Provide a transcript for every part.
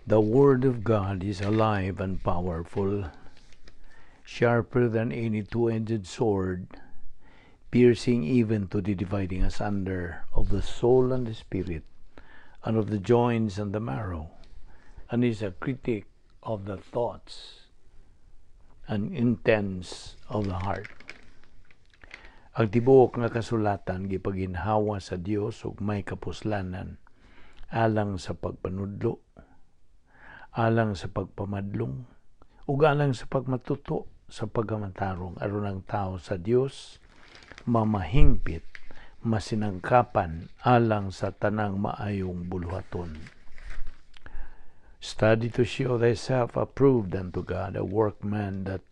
The Word of God is alive and powerful, sharper than any two-edged sword, piercing even to the dividing asunder of the soul and the spirit, and of the joints and the marrow, and is a critic of the thoughts and intents of the heart. Ang tibuok nga kasulatan gipaginhawa sa Dios ug may kapuslanan alang sa pagpanudlo, alang sa pagpamadlong, ug alang sa pagmatuto sa pagkamatarong, aron ang tao sa Dios mamahingpit, masinangkapan alang sa tanang maayong buluhaton. Study to show thyself approved unto God, a workman that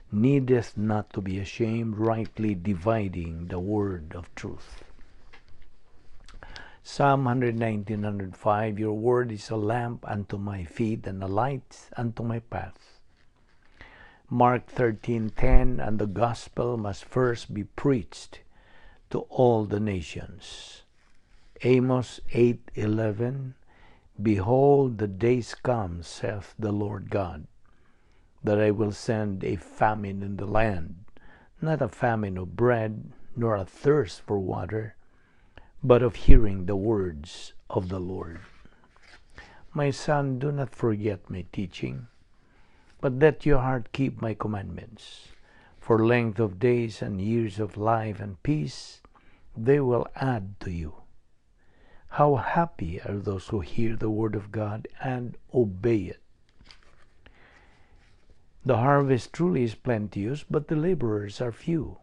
needeth not to be ashamed, rightly dividing the word of truth. Psalm 119, 105: "Your word is a lamp unto my feet and a light unto my path." Mark 13:10: "And the gospel must first be preached to all the nations." Amos 8:11: "Behold, the days come, saith the Lord God, that I will send a famine in the land, not a famine of bread, nor a thirst for water, but of hearing the words of the Lord." My son, do not forget my teaching, but let your heart keep my commandments. For length of days and years of life and peace they will add to you. How happy are those who hear the word of God and obey it. The harvest truly is plenteous, but the laborers are few.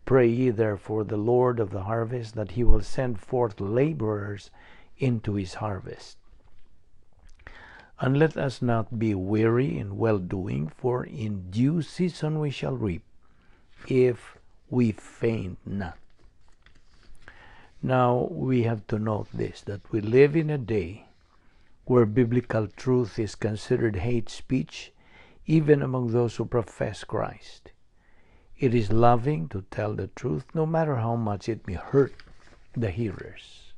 Pray ye therefore the Lord of the harvest that he will send forth laborers into his harvest. And let us not be weary in well doing, for in due season we shall reap, if we faint not. Now we have to note this, that we live in a day where biblical truth is considered hate speech, even among those who profess Christ. It is loving to tell the truth, no matter how much it may hurt the hearers.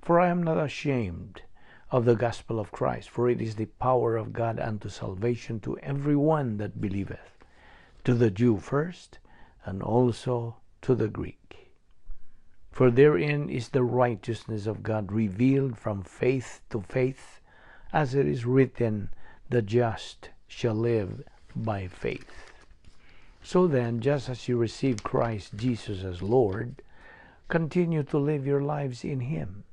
For I am not ashamed of the gospel of Christ, for it is the power of God unto salvation to every one that believeth, to the Jew first, and also to the Greek. For therein is the righteousness of God revealed from faith to faith, as it is written, "The just shall live by faith." So then, just as you receive Christ Jesus as Lord, continue to live your lives in Him,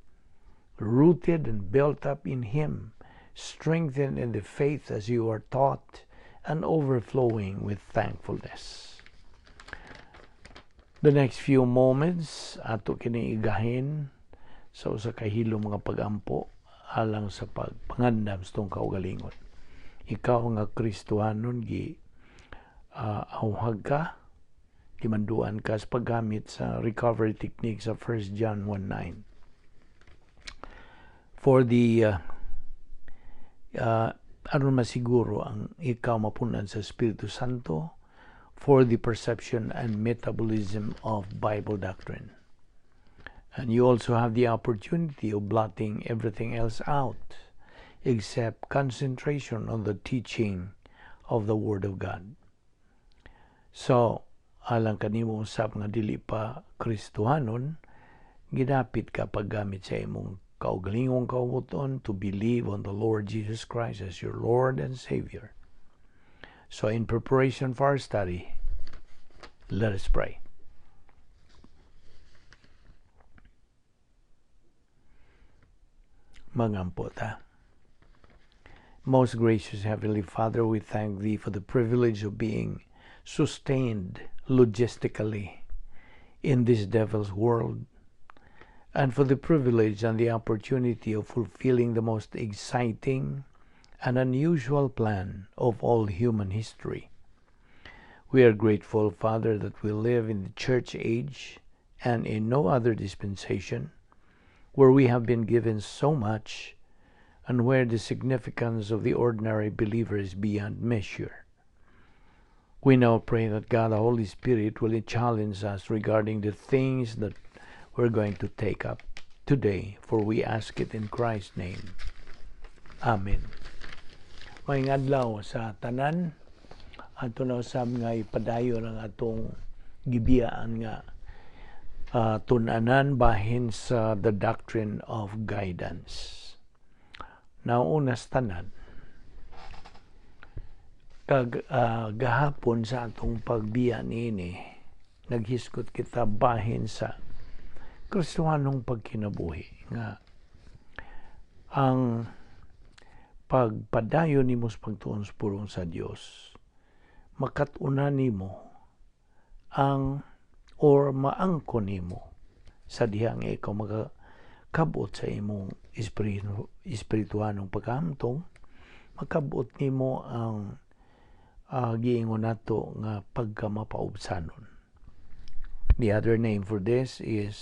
rooted and built up in Him, strengthened in the faith as you are taught, and overflowing with thankfulness. The next few moments, ato kini igahin sa usa ka hilom nga pagampo alang sa pagpangandam sa atong kaugalingon. Ikaw nga Kristohanon, gi auhag ka, gimanduan ka sa paggamit sa recovery technique sa 1 John 1:9. For the aron masiguro ang ikaw mapunan sa Espiritu Santo for the perception and metabolism of Bible doctrine. And you also have the opportunity of blotting everything else out except concentration on the teaching of the Word of God. So, alang kanimo usab nga dili pa Kristohanon, gidapit ka paggamit sa imong kaugalingong kabubut-on to believe on the Lord Jesus Christ as your Lord and Savior. So in preparation for our study, let us pray. Mangampo ta. Most gracious Heavenly Father, we thank Thee for the privilege of being sustained logistically in this devil's world, and for the privilege and the opportunity of fulfilling the most exciting and unusual plan of all human history. We are grateful, Father, that we live in the church age and in no other dispensation, where we have been given so much and where the significance of the ordinary believer is beyond measure. We now pray that God, the Holy Spirit, will challenge us regarding the things that we're going to take up today, for we ask it in Christ's name. Amen. Maayong adlaw sa tanan. Ato na usab nga ipadayon ang atong gibiyaan nga tun-anan bahin sa the doctrine of guidance. Nauna sa tanan, kag gahapon sa atong pagbiya niini, naghisgot kita bahin sa Kristohanong pagkinabuhi nga ang pagpadayon nimo sa pagtuon sa pulong sa Dios, makat-unan nimo ang or maangkon nimo sa dihang ikaw makakabot sa imong espirituhanong pagkahamtong, makabot nimo ang giingon nato nga pagkamapaubsanon. The other name for this is,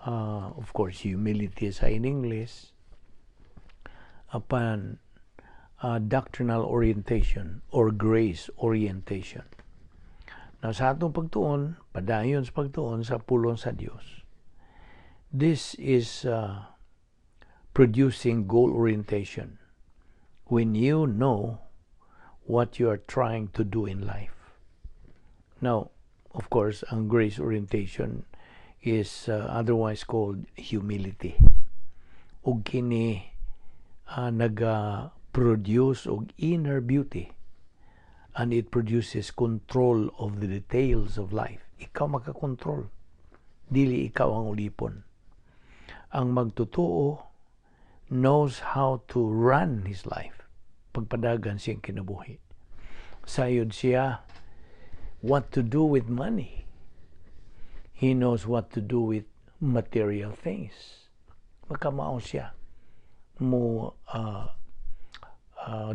of course, humility sa in English, apan doctrinal orientation or grace orientation. Now, sa atong pagtuon, padayon sa pagtuon sa pulong sa Dios. This is producing goal orientation. When you know what you are trying to do in life. Now, of course, ang grace orientation is otherwise called humility. Ug kini naga produce og inner beauty and it produces control of the details of life. Ikaw makakontrol. Dili ikaw ang ulipon. Ang magtotoo knows how to run his life. Pagpadagan siyang kinabuhi. Sayod siya what to do with money. He knows what to do with material things. Makamao siya mo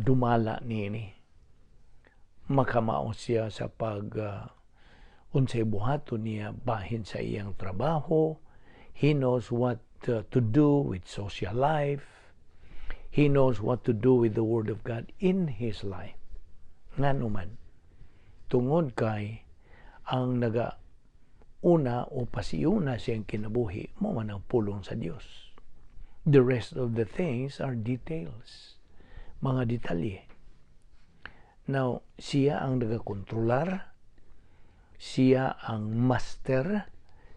dumala niini. Makamao siya sa pag unsay buhaton niya bahin sa iyang trabaho. He knows what to do with social life. He knows what to do with the Word of God in his life. Ngano man, tungod kay ang naga una o pasiuna siyang kinabuhi mao man ang pulong sa Dios. The rest of the things are details. Mga detalye. Now, siya ang nagakontrolar, siya ang master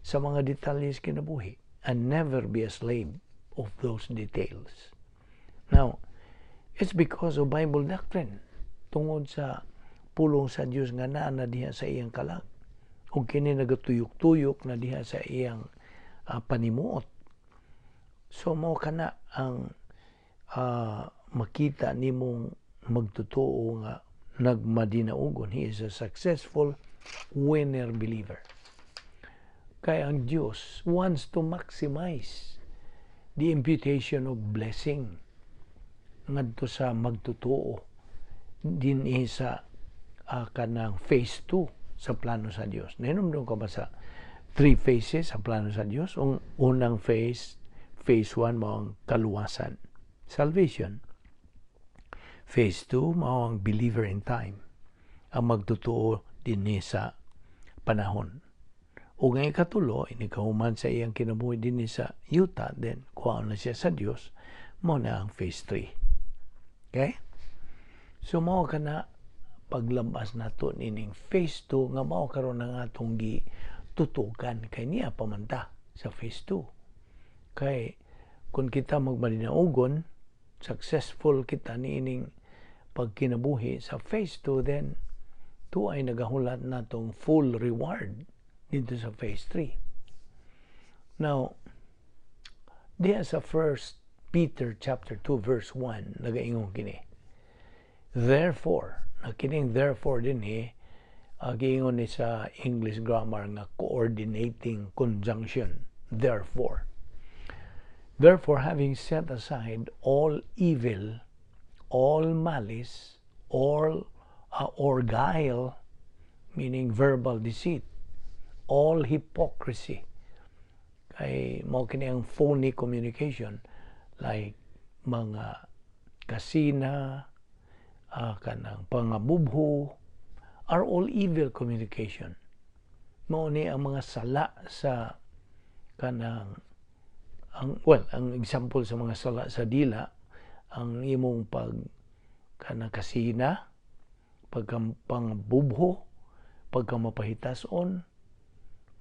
sa mga detalye sa kinabuhi and never be a slave of those details. Now, it's because of Bible doctrine. Tungod sa pulong sa Dios nga naa na diha sa iyang kalag. Ug kini nagatuyok-tuyok na diha sa iyang panimuot. So mao kana ang makita nimong magtotoo nga nagmadinaugon. He is a successful winner believer. Kaya ang Diyos wants to maximize the imputation of blessing ngadto sa magtotoo din sa kanang phase 2 sa plano sa Dios. Nahinumdum ka ba sa three phases sa plano sa Dios? Ang unang phase, phase 1, mao ang kaluwasan, salvation. Phase 2 mao ang believer in time. Ang magtotoo dinhi sa panahon. O nga ikatulo, inikahuman sa iyang kinabuhi dinhi sa yuta, then kuha na siya sa Dios, mao na ang phase 3. Okay? So mao kana paglabas nato nining phase 2 nga mao karon ang atong gi tutukan kay niya pamanta sa phase 2. Kay kung kita magmadinaugon, successful kita niining pagkinabuhi sa phase 2, then to ay nagahulat natong full reward dito sa phase 3. Now, diya sa 1 Peter chapter 2 verse 1, nagaingon kini. Therefore, na kining therefore din eh, giingon ni sa English grammar nga coordinating conjunction, therefore. Therefore, having set aside all evil, all malice, all or guile, meaning verbal deceit, all hypocrisy, kay mao kini ang phony communication like mga kasina, kanang pangabubho, are all evil communication. Mao ni ang mga sala sa kanang ang, well, ang example sa mga sala sa dila Ang imong pag kanang kasina, pagkapangbubho, pagkamapahitason,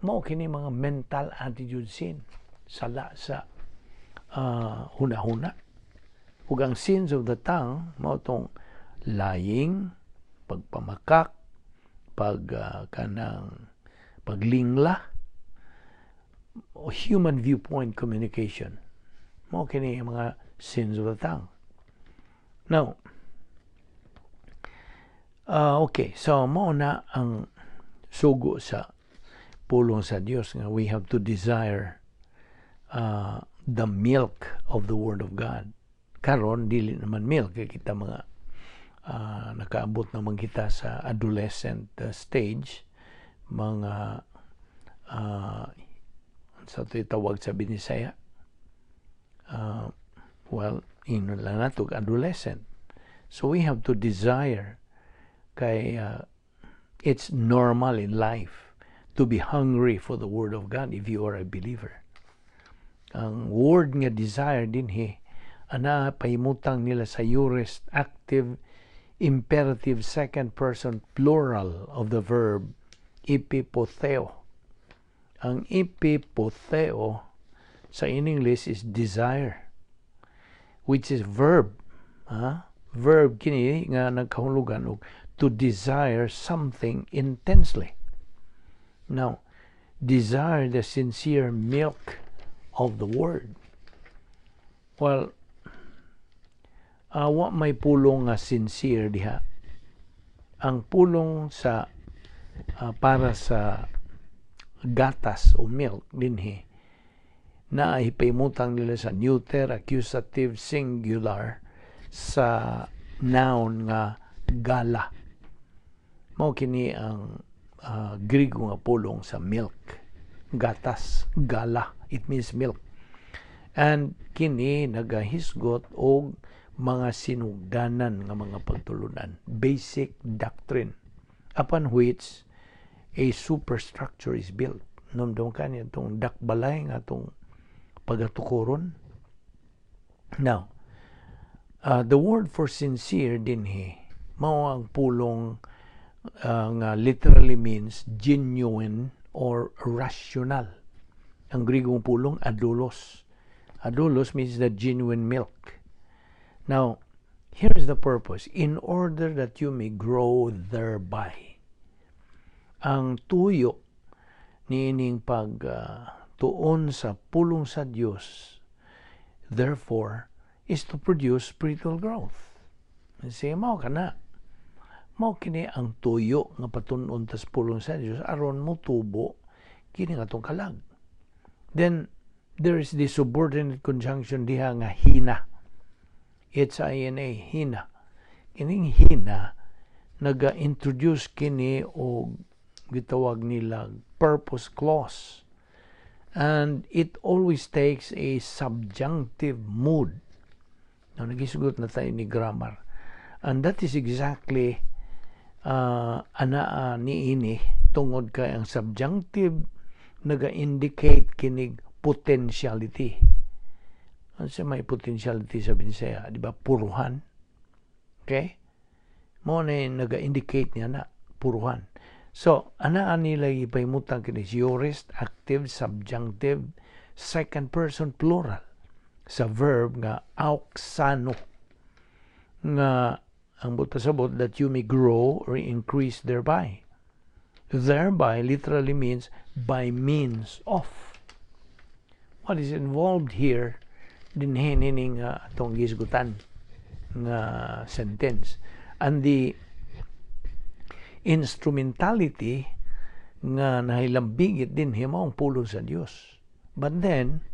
mao kini mga mental attitude sin, sala sa huna-huna. Ug ang sins of the tongue mao tong lying, pagpamakak, pag kanang paglingla, human viewpoint communication. Mao kini ang mga sins of the tongue. Now, okay, so mao na ang sugo sa pulong sa Dios nga we have to desire the milk of the Word of God. Karon dili naman milk kay kita mga nakaabot naman kita sa adolescent stage, mga sa tawag sa Binisaya, well, ingnon lang nato adolescent. So we have to desire kay it's normal in life to be hungry for the Word of God if you are a believer. Ang word nga desire dinhi ana pahimutang nila sa aorist active imperative second person plural of the verb epipotheo. Ang epipotheo sa in English is desire, which is verb. Ha? Verb kini nga nagkahulugan og to desire something intensely. Now, desire the sincere milk of the Word. Well, wa may pulong nga sincere diha. Ang pulong sa para sa gatas o milk dinhi na ipahimutang nila sa neuter accusative singular sa noun nga gala. Mao kini ang Griego nga pulong sa milk. Gatas, gala, it means milk. And kini nagahisgot og mga sinugdanan nga mga pagtulunan, basic doctrine upon which a superstructure is built. Numdum ka niya itong dakbalay nga itong pagatukuron. Now, the word for sincere dinhi mao ang pulong nga literally means genuine or rational. Ang Grigong pulong, adulos. Adulos means the genuine milk. Now, here is the purpose: in order that you may grow thereby. Ang tuyo niining pag tuon sa pulong sa Dios, therefore, is to produce spiritual growth. Sige, mao ka na. Mao kini ang tuyo nga patun-on tas pulong sa Dios aron mo tubo kini nga atong kalag. Then there is the subordinate conjunction diha nga hina. H-I-N-A, hina. Kining hina naga-introduce kini og gitawag nila purpose clause. And it always takes a subjunctive mood. Now, nagisgot na tayo ni grammar. And that is exactly anaa niini tungod kay ang subjunctive naga-indicate kinig potentiality. Ano sa may potentiality sa Binisaya? Di ba? Puruhan. Okay? Mao na naga-indicate niya na puruhan. So, ana nila ipahimutang kini aorist, active, subjunctive, second person plural sa verb nga auxano nga ang buot pasabot that you may grow or increase thereby. Thereby literally means by means of. What is involved here dinhi nining atong gisgutan nga sentence and the instrumentality nga nahilambigit dinhi mao ang pulong sa Dios. But then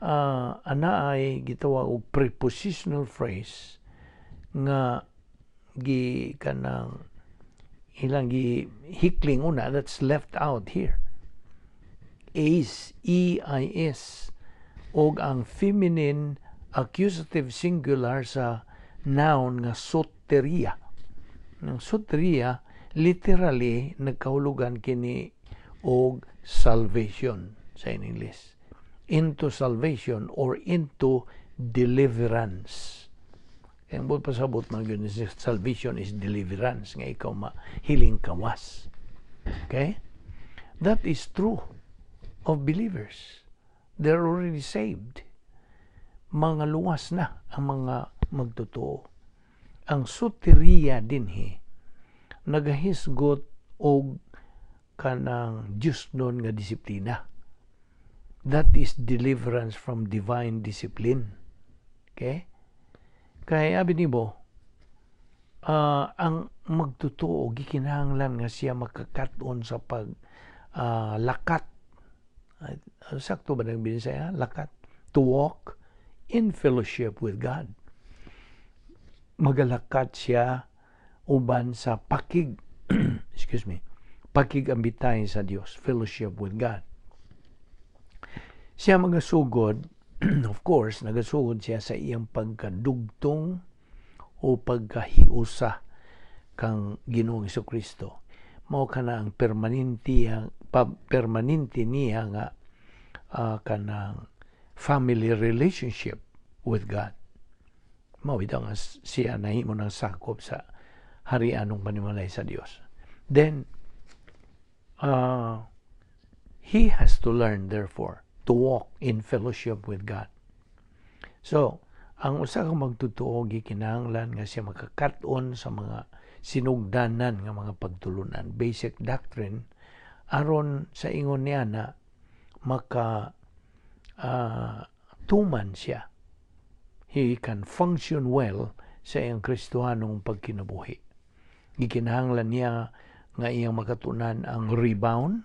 ana ay gitawag og prepositional phrase nga gi kanang ilang gi hikling una that's left out here. Eis, E-I-S, og ang feminine accusative singular sa noun nga soteria. Ang soteria literally nagkahulugan kini og salvation sa in English. Into salvation or into deliverance. Kaya ang buot pasabot man gyud, salvation is deliverance, nga ikaw mahiling kawas. Okay? That is true of believers. They're already saved. Mga luwas na ang mga magtotoo. Ang soteria dinhi nagahisgot og kanang Diyosnon nga disiplina. That is deliverance from divine discipline. Okay? Kaya abi nimo, ang magtotoo gikinahanglan nga siya makakat-on sa pag lakat. Sakto ba nang Binisaya? Lakat. To walk in fellowship with God. Magalakat siya uban sa pakig, excuse me, pakigambitay sa Dios, fellowship with God. Siya magasugod, of course, nagasugod siya sa iyang pagkadugtong o pagkahiusa kang Ginoong Kristo. Mao kana ang permanente niya nga kanang family relationship with God. Mao bitaw nga siya nahimo ng sakop sa harianong panimalay sa Dios. Then he has to learn, therefore, to walk in fellowship with God. So, ang usa ka magtotoo gikinahanglan nga siya makakat-on sa mga sinugdanan nga mga pagtulunan, basic doctrine, aron sa ingon niya na maka tuman siya. He can function well sa iyang Kristohanong pagkinabuhi. Gikinahanglan niya nga iyang makatunan ang rebound,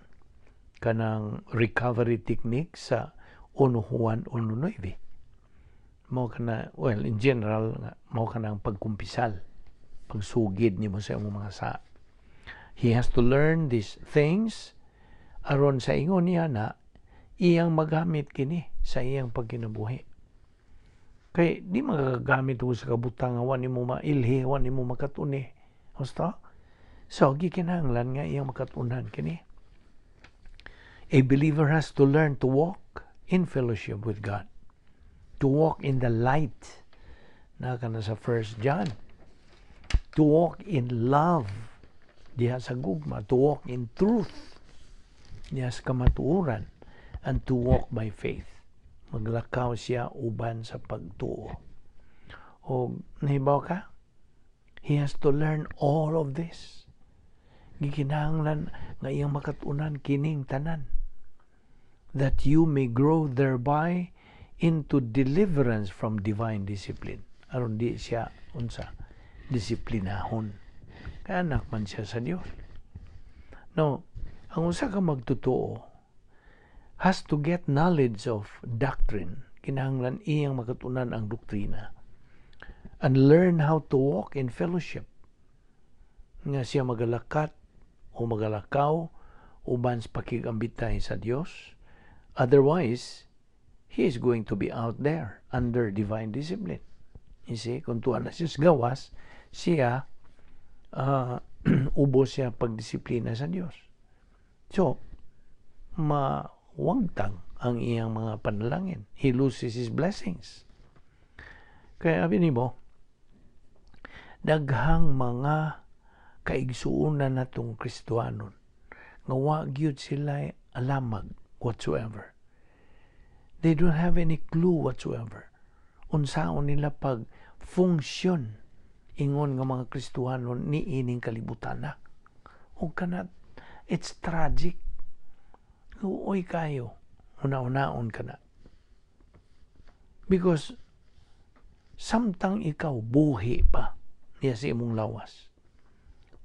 kanang recovery technique sa 1 Juan 1.9. Mao kana, well, in general, mao kana ang pagkumpisal, pagsugid nimo sa imong mga sa. He has to learn these things aron sa ingon niya na iyang magamit kini sa iyang pagkinabuhi. Kay di magagamit og sa kabutang nga wa nimo mailhi, wa nimo makatuni. Husto? So, gikinahanglan nga iyang makatunan kini. A believer has to learn to walk in fellowship with God. To walk in the light. Na kana sa First John. To walk in love. Diha sa gugma. To walk in truth. Diha sa kamatuoran. And to walk by faith. Maglakaw siya uban sa pagtuo. O nahibaw ka? He has to learn all of this. Gikinahanglan nga iyang makatunan kining tanan, that you may grow thereby into deliverance from divine discipline. Aron di siya unsa disiplinahon. Kaya anak man siya sa Dios. No, ang usa ka magtotoo has to get knowledge of doctrine. Kinahanglan iyang makatunan ang doktrina and learn how to walk in fellowship. Nga siya magalakat o magalakaw uban sa pakigambitay sa Dios. Otherwise, he is going to be out there under divine discipline. You see, kung tuwa na siya sa gawas, siya, ubos siya pagdisiplina sa Dios. So, mawagtang ang iyang mga panalangin. He loses his blessings. Kaya abi nimo, daghang mga kaigsuonan natong Kristohanon nga wa gyud sila alamag whatsoever. They don't have any clue whatsoever unsaon nila pag function ingon nga mga Kristohanon ni ining kalibutan na. O kana, it's tragic. Luoy kayo. Una-unaon ka na. Because samtang ikaw buhi pa niya sa imong lawas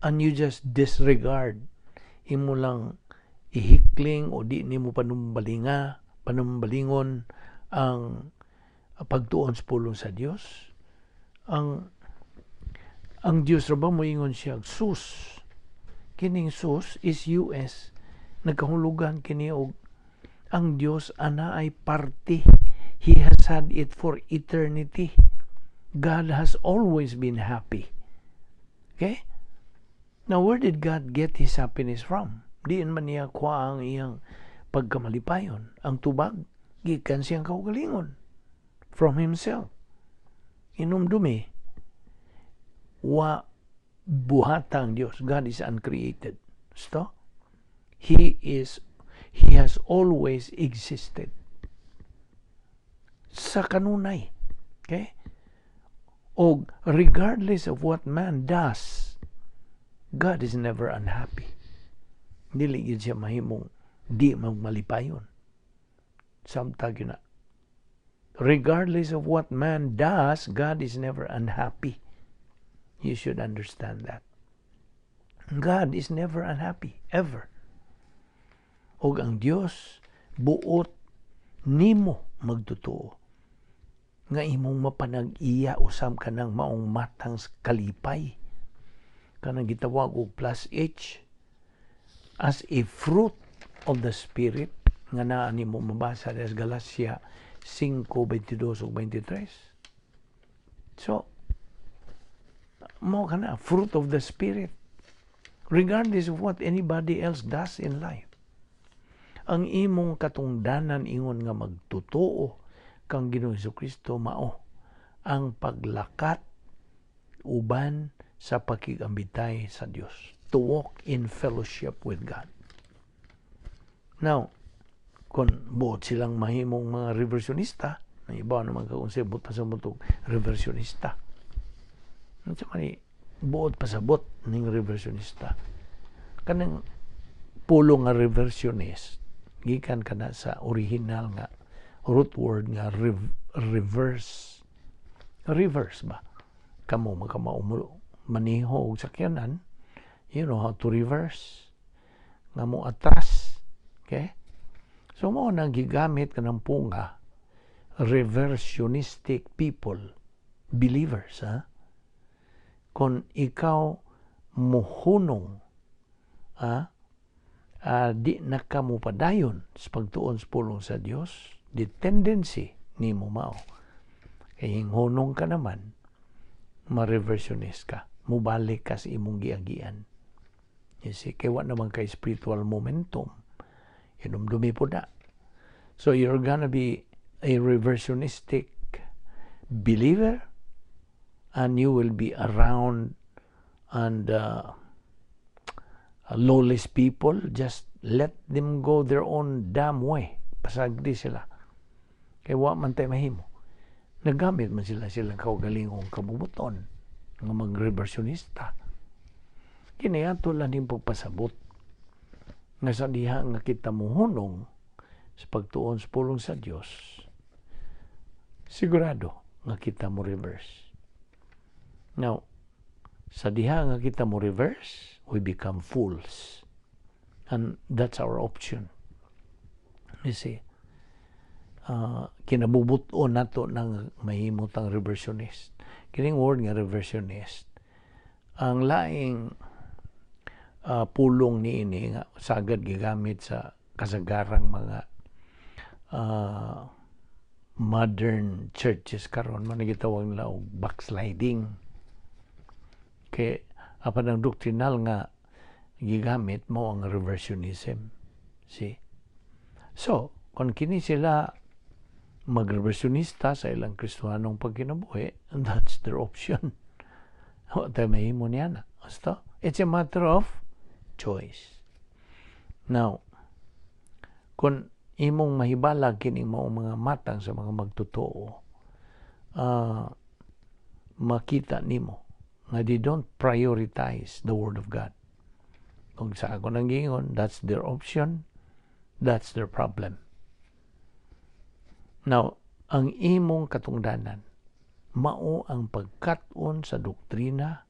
and you just disregard, imo lang ihikling o di nimo panumbalingon ang pagtuon sa pulong sa Dios, ang Dios ra ba moingon siya, "Sus." Kining sus is US, nagkahulugan kini og ang Dios ana ay parte. He has had it for eternity. God has always been happy. Okay, now where did God get his happiness from? Diin man niya kuha ang iyang pagkamalipayon? Ang tubag gikan siyang kaugalingon, from himself. Inumdumi. Wa buhata ang Dios. God is uncreated. So, He has always existed. Sa kanunay. Okay? O regardless of what man does, God is never unhappy. Dili gyud siya mahimong di magmalipayon. Samtang gyud na. Regardless of what man does, God is never unhappy. You should understand that. God is never unhappy, ever. Og ang Dios buot nimo magtotoo nga imong mapanag-iya usab kanang maong matang kalipay, kanang gitawag og plus H as a fruit of the Spirit nga naa nimo mabasa sa Galatia 5:22 ug 23. So mao kana, fruit of the Spirit, regardless of what anybody else does in life. Ang imong katungdanan ingon nga magtotoo kang Ginoong Kristo mao ang paglakat uban sa pakigambitay sa Dios, to walk in fellowship with God. Now, kung buot silang mahimong mga reversionista, na iba naman ka kung buot sa mutog reversionista. Unsa man ni buot pasabot ning reversionista? Kanang pulong nga reversionist gikan kana sa original nga root word nga reverse. Reverse ba? Kamo makamao maniho og sakyanan, you know how to reverse, nga mo atras. Okay, so mao nang gigamit kanang punga reversionistic people, believers, ha. Kung ikaw muhunong, ha, di na ka mo padayon sa pagtuon sa pulong sa Dios, the tendency nimo mao kay hinghunong ka naman, ma-reversionist ka, mubalik ka sa imong giagian. You see, kay wa naman kay spiritual momentum. Hinumdumi po na. So you're gonna be a reversionistic believer and you will be around and lawless people. Just let them go their own damn way. Pasagdi sila. Kay wa man tay mahimo. Nagamit man sila silang kaugalingong kabubuton nga mag-reversionista. Kini ato lang ning pagpasabot nga sa diha nga kita muhunong sa pagtuon sa pulong sa Dios, sigurado nga kita mo reverse. Now, sa diha nga kita mo reverse, we become fools. And that's our option. You see, kinabubuton nato ng mahimot ang reversionist. Kining word nga reversionist, ang laing pulong niini nga sagad gigamit sa kasagarang mga modern churches karon man, gitawag nila og backsliding. Kay apan ang doctrinal nga gigamit mao ang reversionism. See? So, kung kini sila magreversionista sa ilang Kristohanong pagkinabuhi, that's their option. Wa tayo mahimo niya na. Basta, it's a matter of choice. Now, kung imong mahibalag kining mao mga matang sa mga magtotoo, makita nimo nga they don't prioritize the Word of God. Kung sa ako nang giingon, that's their option, that's their problem. Now, ang imong katungdanan, mao ang pagkat-on sa doktrina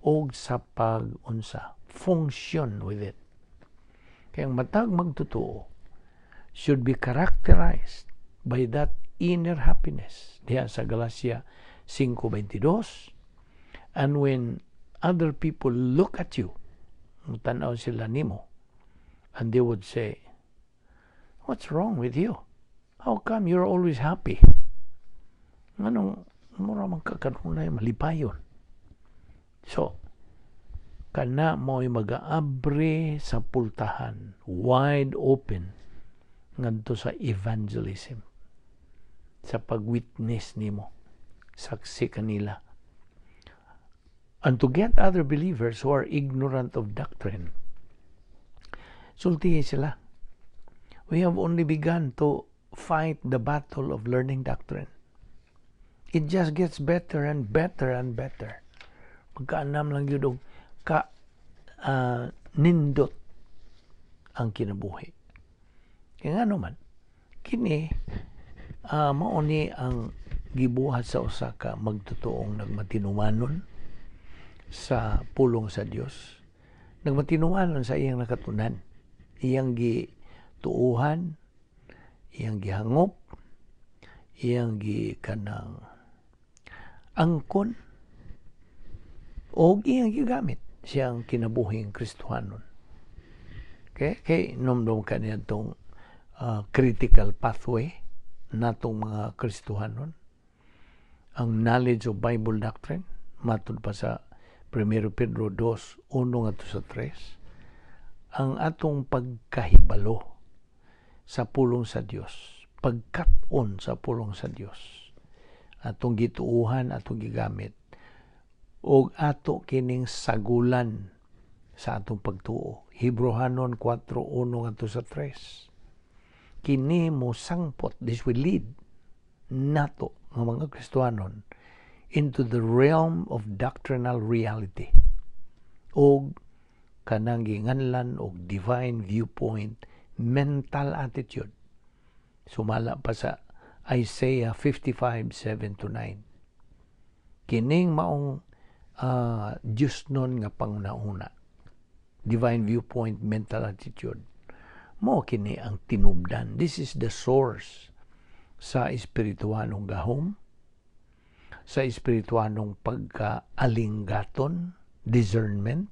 o sa pag-unsa, function with it. Kaya ang matag magtotoo should be characterized by that inner happiness. Diha sa Galatia 5:22. And when other people look at you, tanaw sila nimo, and they would say, "What's wrong with you? How come you're always happy? Nganong mura man ka kanunay malipayon?" So, kana mo'y mag-aabre sa pultahan, wide open, ngadto sa evangelism, sa pag-witness nimo, saksi kanila. And to get other believers who are ignorant of doctrine, sultihi sila. We have only begun to fight the battle of learning doctrine. It just gets better and better and better. Pagkaanam lang yun og ka nindot ang kinabuhi. Kaya nga naman, kini mao ni ang gibuhat sa usa ka magtotoong nagmatinumanon sa pulong sa Dios. Nagmatinumanon sa iyang nakatunan. Iyang gituuhan, iyang gihangop, iyang gi kanang angkon o iyang gigamit siyang kinabuhing Kristohanon. Okay? Kay numdum ka niya itong critical pathway natong mga Kristohanon. Ang knowledge of Bible doctrine, matud pa sa 1 Pedro 2, 1 ngadto sa 3, ang atong pagkahibalo sa pulong sa Dios, pagkat-on sa pulong sa Dios, atong gituuhan, atong gigamit, ug ato kining sagulan sa atong pagtuo. Hebreohanon 4:1 ngadto sa 3. Kini mo sangpot, this will lead nato nga mga Kristohanon into the realm of doctrinal reality og kanang ginganlan og divine viewpoint mental attitude, sumala pa sa Isaiah 55:7 to 9. Kining maong Diyos nun nga panguna-una, divine viewpoint mental attitude, mo kini ang tinubdan. This is the source sa espirituanong gahom, sa espirituanong pagkaalinggaton, discernment,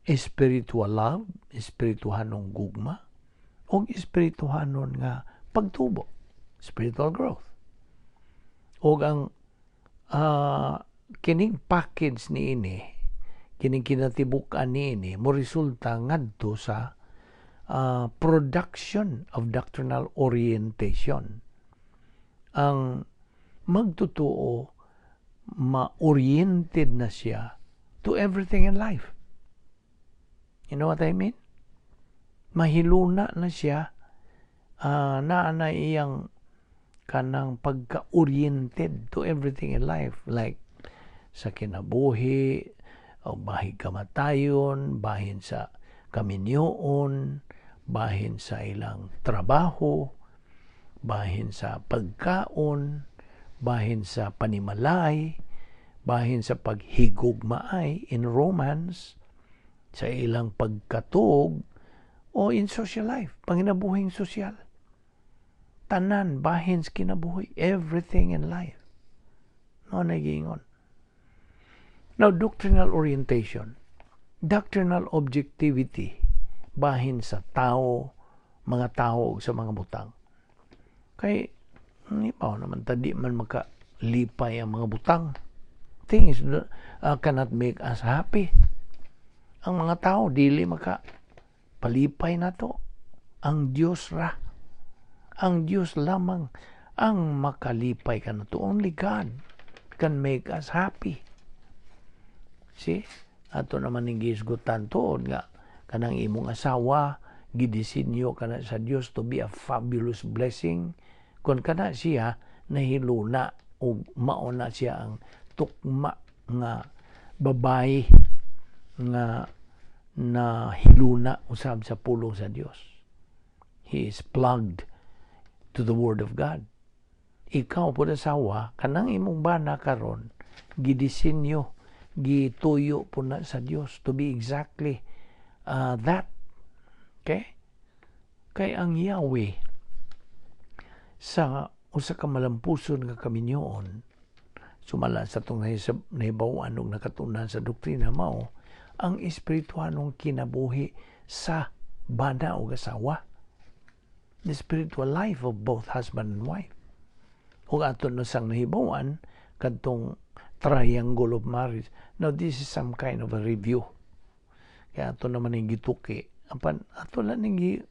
spiritual love, espirituhanong gugma, o espirituhanon nga pagtubo, spiritual growth. O ang kining package niini, kining kinatibuk-an niini, mo resulta ngadto sa production of doctrinal orientation. Ang magtotoo, ma-oriented na siya to everything in life. You know what I mean? Mahiluna na siya, naa na iyang kanang pagka-oriented to everything in life, like sa kinabuhi o bahin kamatayon, bahin sa kaminyoon, bahin sa ilang trabaho, bahin sa pagkaon, bahin sa panimalay, bahin sa paghigugmaay in romance, sa ilang pagkatuog o in social life, panginabuhing sosyal. Tanan bahin sa kinabuhi, everything in life. No, nagiingon. Now, doctrinal orientation, doctrinal objectivity, bahin sa tao, mga tao sa mga butang. Kay, ni pa naman, tadi man makalipay ang mga butang. Things cannot make us happy. Ang mga tao, dili maka palipay nato. Ang Diyos ra. Ang Diyos lamang ang makalipay kanato. Only God can make us happy. See? Ato naman ning gihisgutan tuod nga kanang imong asawa gidisenyo kana sa Dios to be a fabulous blessing kung kana siya nahiluna ug mao na siya ang tukma nga babae nga na hiluna usab sa pulong sa Dios. He is plugged to the Word of God. Ikaw po asawa, kanang imong bana karon gidisenyo, gituyo po na sa Dios to be exactly that. Okay? Kay ang Yahweh sa usa ka malampuson nga kaminyoon, sumala sa atong nahibaw-an og nakatunan sa doktrina, mao ang espirituanong kinabuhi sa bana o asawa, the spiritual life of both husband and wife. Ug ato na sang nahibaw-an kadtong triangle of marriage. Now, this is some kind of a review, kaya ato naman ning gituki, apan ato lang ning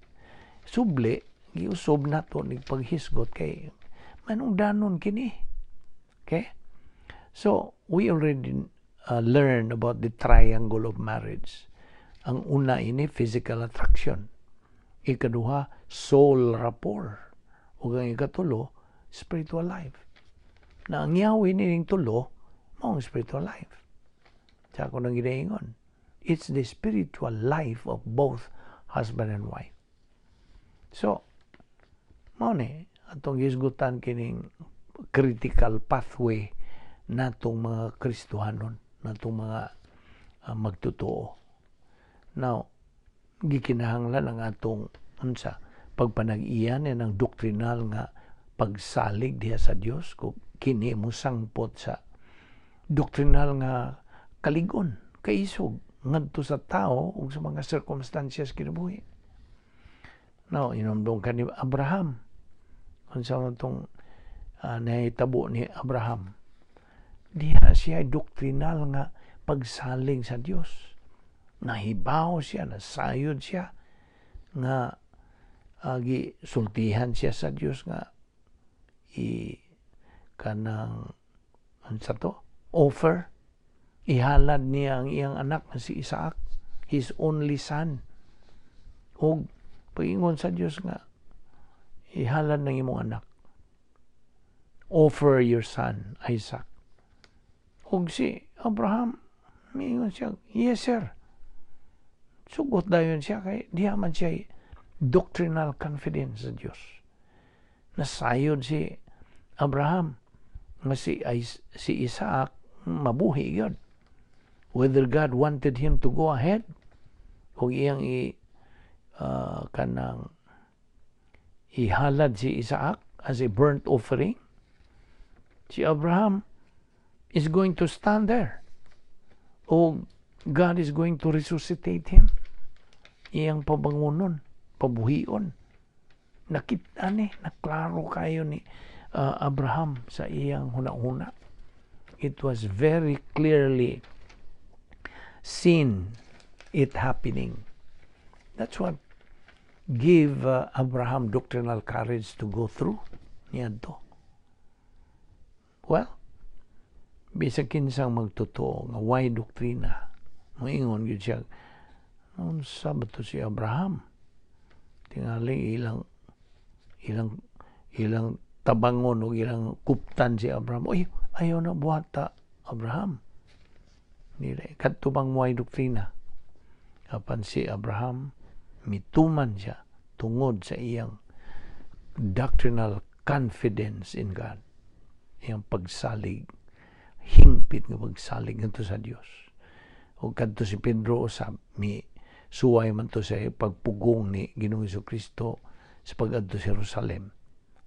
subli, giusob nato ning paghisgot kay manong danon kini. Okay, so We already learned about the triangle of marriage. Ang una ini, physical attraction. Ikaduha, soul rapport. Ug ang ikatulo, spiritual life. Na ang yawi nining tulo, mao ang spiritual life. Sa ako nang ginaingon, it's the spiritual life of both husband and wife. So, mao ni atong gisgutan kining critical pathway natong mga Kristohanon, natong mga magtotoo. Now, gikinahanglan ang atong unsa pagpanag-iyan ng doktrinal nga pagsalig diha sa Dios kung kini mo sangpot sa doktrinal nga kaligon, kaisog ngadto sa tao ug sa mga circumstances kinabuhi. Now, inomdong ka ni Abraham. Unsa man tong nahitabo ni Abraham? Diha siya doktrinal nga pagsalig sa Dios. Nahibaw siya, nasayod siya nga gisultihan siya sa Dios nga i kanang unsa to, offer, ihalad niya ang iyang anak na si Isaac, his only son. Ug pagingon sa Dios nga ihalad ng imong anak, offer your son Isaac. Ug si Abraham, miingon siya, "Yes, sir." Sugot dayon siya kay diha man siya doctrinal confidence sa Dios. Nasayod si Abraham nga si Isaac mabuhi gyud. Whether God wanted him to go ahead o iyang i kanang ihalad si Isaac as a burnt offering, si Abraham is going to stand there. O God is going to resuscitate him. Iyang pabangunon, pabuhion. Nakita ni, naklaro kayo ni Abraham sa iyang huna-huna. It was very clearly seen it happening. That's what give Abraham doctrinal courage to go through niadto. Well, bisag kinsang magtotoo nga way doktrina, moingon gyud siya, "Unsa ba to si Abraham? Tingali ilang tabangon o ilang kuptan si Abraham. Uy, ayaw na buhata, Abraham." Dili kadto bang way doktrina. Apan si Abraham, mituman siya tungod sa iyang doctrinal confidence in God, iyang pagsalig, hingpit nga pagsalig ngadto sa Dios. O kadto si Pedro usab, mi suway man to sa pagpugong ni Ginoong Kristo sa pag-adto sa Jerusalem.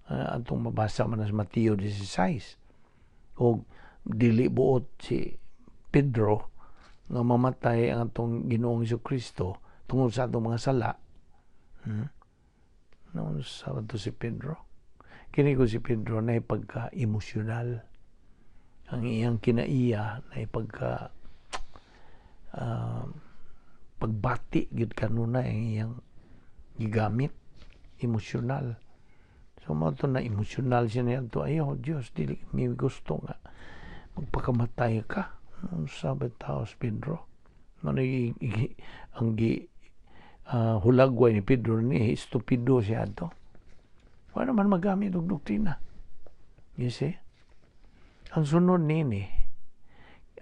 Atong mabasa man sa Mateo 16. O dili buot si Pedro nga mamatay ang atong Ginoong Kristo tungod sa atong mga sala. Noon sa to si Pedro. Kini ko si Pedro na pagka emosyonal ang iyang kinaiya, na pagka pagbati gyud kanunay ang iyang gigamit, emosyonal. So mao to na emosyonal siya niya to, "Ayaw, Dios, dili mi gusto nga magpakamatay ka." Unsa ba tao si Pedro? Mao ang gi hulagway ni Pedro ni estupido siya ato. Wala naman magamit og doktrina. You see? Ang sunod nini,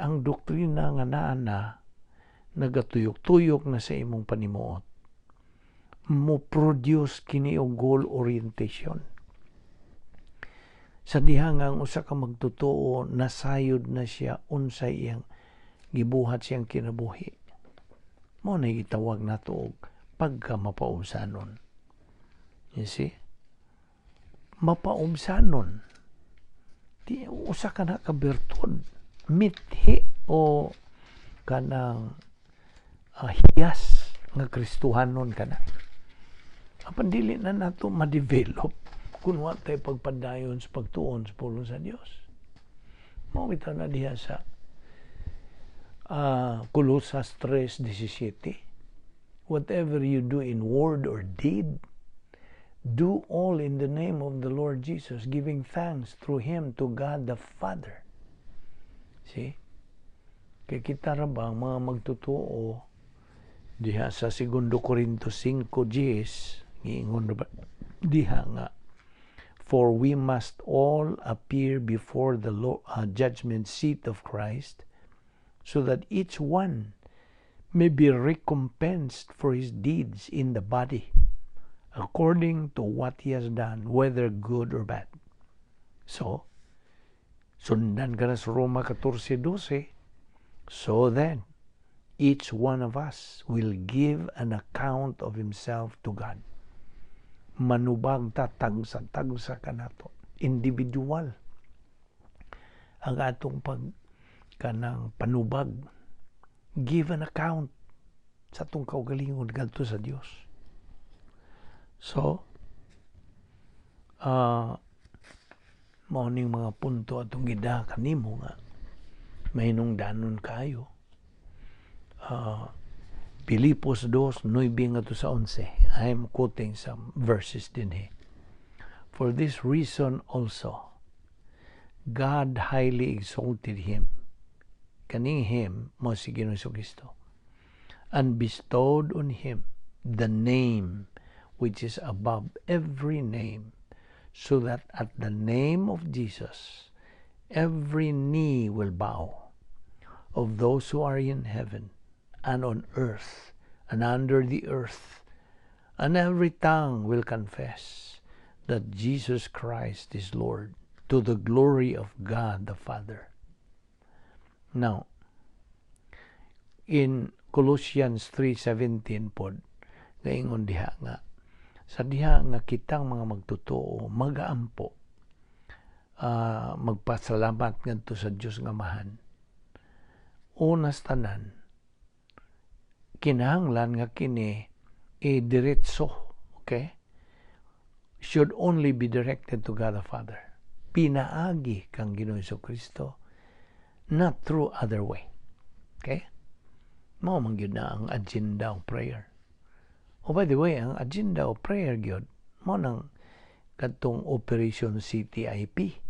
ang doktrina nga naa na nagatuyok-tuyok na sa imong panimuot. Mo produce kini og goal orientation. Sa diha nga ang usa ka magtotoo, nasayod na siya unsay iyang gibuhat siyang kinabuhi. Mao na gitawag nato og pagka mapaubsanon. You see? Mapaubsanon. Di usa ka na ka bertud, mithi o kanang hiyas nga Kristohanon ka na. Apan dili na nato ma-develop kung wa tay pagpadayon sa pagtuon sa pulong sa Dios. Mao bitaw na diha sa Colosas 3:17. "Whatever you do in word or deed, do all in the name of the Lord Jesus, giving thanks through Him to God the Father." See? Kay kita ra ba ang mga magtotoo diha sa Segundo Corinto 5:10, giingon ba diha nga, "For we must all appear before the judgment seat of Christ, so that each one may be recompensed for his deeds in the body, according to what he has done, whether good or bad." So, sundan ka na sa Roma 14:12, "So then, each one of us will give an account of himself to God." Manubag ta tagsa-tagsa kanato. Individual ang atong pag kanang panubag, give an account sa atong kaugalingon ngadto sa Dios. So, mao ning mga punto atong gida kanimo nga mahinungdanon kayo. Pilipos 2:9 ngadto sa 11. I'm quoting some verses dinhi. "For this reason also, God highly exalted him." Kaning "him" mao si Ginoong Kristo. "And bestowed on him the name which is above every name, so that at the name of Jesus every knee will bow, of those who are in heaven and on earth and under the earth, and every tongue will confess that Jesus Christ is Lord, to the glory of God the Father." Now, in Colossians 3:17 pod, gaingon diha nga sa diha nga kitang mga magtotoo magaampo, magpasalamat ngadto sa Dios nga Amahan. Una sa tanan, kinahanglan nga kini i-diretso, okay? Should only be directed to God the Father. Pinaagi kang Ginoong Kristo, not through other way. Okay? Mao man gyud na ang agenda of prayer. Oh, by the way, ang agenda of prayer gyud mao nang kadtong Operation CTIP.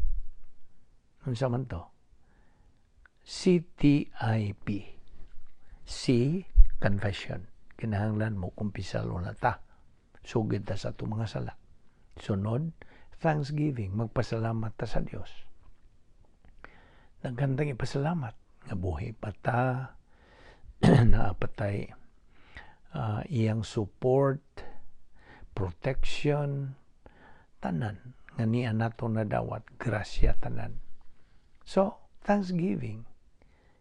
Unsa man to? CTIP. C, confession. Kinahanglan mo kumpisal na ta. Sugid ta sa atong mga sala. Sunod, thanksgiving. Magpasalamat ta sa Dios. Daghan tang ipasalamat nga buhi pa ta, naa pa tay iyang support, protection, tanan nga niya nato nadawat, grasya tanan. So, thanksgiving.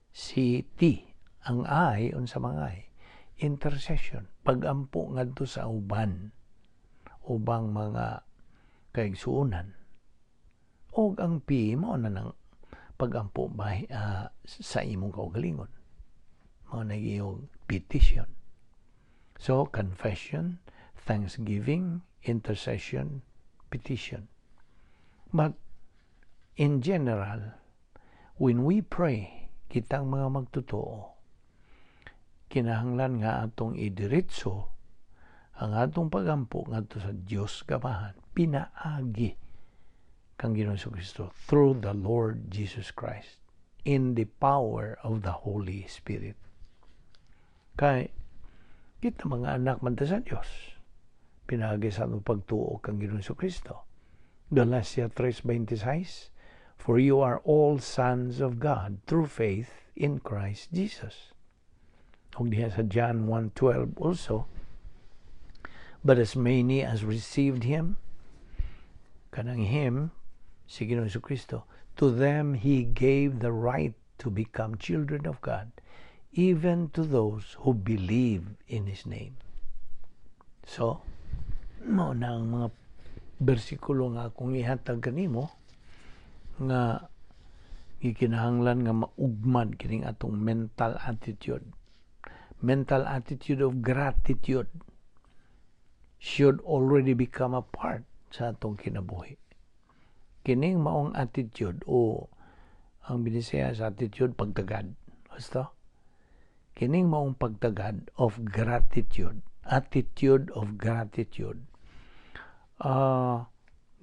Si T, ang I, unsa mga I? Intercession. Pagampo ngadto sa uban, ubang mga kaigsuonan. Og ang P, mao na nang pagampo ba, sa imong kaugalingon. Mao na iyong petition. So, confession, thanksgiving, intercession, petition. But in general, when we pray, kitang mga magtotoo, kinahanglan nga atong idiretso ang atong pagampo ngadto sa Dios Amahan pinaagi kang Ginoong Kristo, through the Lord Jesus Christ in the power of the Holy Spirit. Kay kita mga anak man ta sa Dios pinaagi sa atong pagtuo kang Ginoong Kristo. Galatia 3:26, "For you are all sons of God through faith in Christ Jesus." Ug diha sa John 1:12 also, "But as many as received him," kanang "him" si Ginoong Kristo, "to them he gave the right to become children of God, even to those who believe in his name." So, mao na ang mga bersikulo nga akong ihatag kanimo nga gikinahanglan nga maugmad kining atong mental attitude. Mental attitude of gratitude should already become a part sa atong kinabuhi. Kining maong attitude o ang Binisaya sa attitude, pagtagad. Basta? Kining maong pagtagad of gratitude, attitude of gratitude.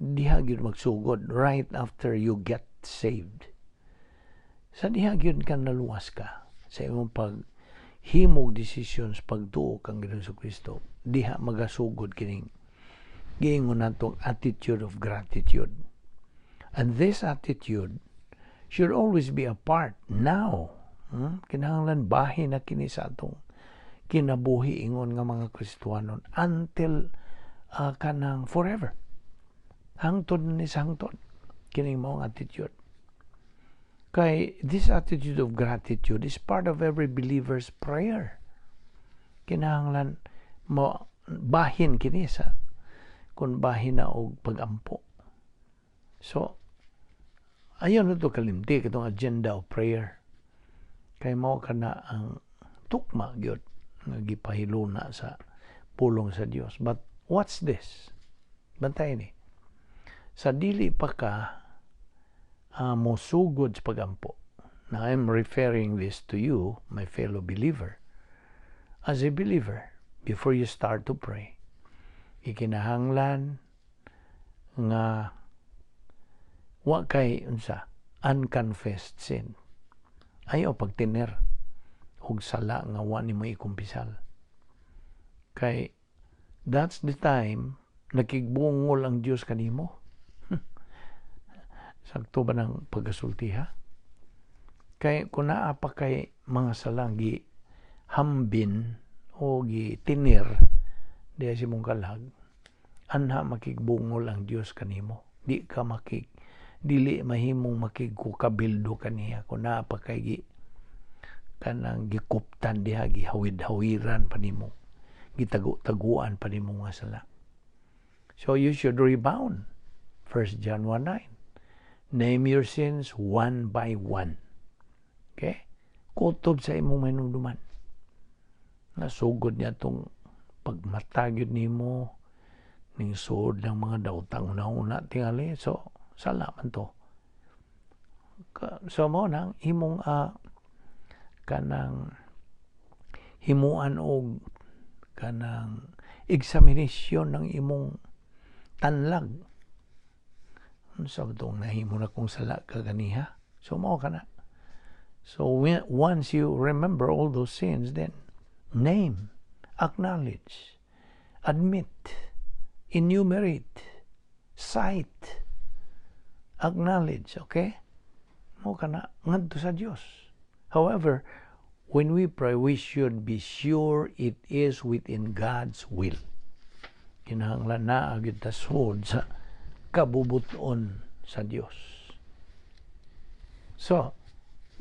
Diha gyud magsugod right after you get saved. Sa diha gyud ka naluwas ka sa imong pag himog desisyon sa pagtuo kang Ginoong Kristo. Diha magasugod kining giingon natong attitude of gratitude. And this attitude should always be a part now. Kinahanglan bahin na kini sa atong kinabuhi ingon nga mga Kristohanon until kanang forever. Hangtod ni sa hangtod kining maong attitude. Kay this attitude of gratitude is part of every believer's prayer. Kinahanglan mo bahin kini sa kung bahin na og pagampo. So, ayaw nato kalimti katong agenda of prayer. Kay mao kana ang tukma gyud nga gipahiluna sa pulong sa Dios. But what's this? Bantay ni. Sa dili pa ka mosugod sa pagampo. Now, I'm referring this to you, my fellow believer. As a believer, before you start to pray, ikinahanglan nga wa kay unsa unconfessed sin. Ayaw pagtiner og sala nga wa nimo ikumpisal. Kay that's the time nakigbungol ang Dios kanimo. Sakto ba ng pagkasulti, ha? Kay kung naa pa kay mga salang gi hambin o gi tinir diya sa imong kalag, anha makigbungol ang Dios kanimo. Di ka makig dili mahimong makigkukabildo kaniya kung naa pa kay gi kanang gikuptan diha, gihawid-hawiran pa nimo, gitago-taguan pa nimo nga sala. So you should rebound. 1 John 1:9. Name your sins one by one. Okay? Kutob sa imong mahinumduman. Nasugod niya itong pagmatagid nimo ning suod ng mga daotang una-una tingali. So, sala man to. So mo nang imong kanang himuan og kanang examination ng imong tanlag. Unsa ba tong nahimo na kong sala kaganiha? So mao ka na. So once you remember all those sins, then name, acknowledge, admit, enumerate, cite, acknowledge, okay? Mo ka na ngadto sa Dios. However, when we pray, we should be sure it is within God's will. Kinahanglan na agad ta sa kabubuton sa Dios. So,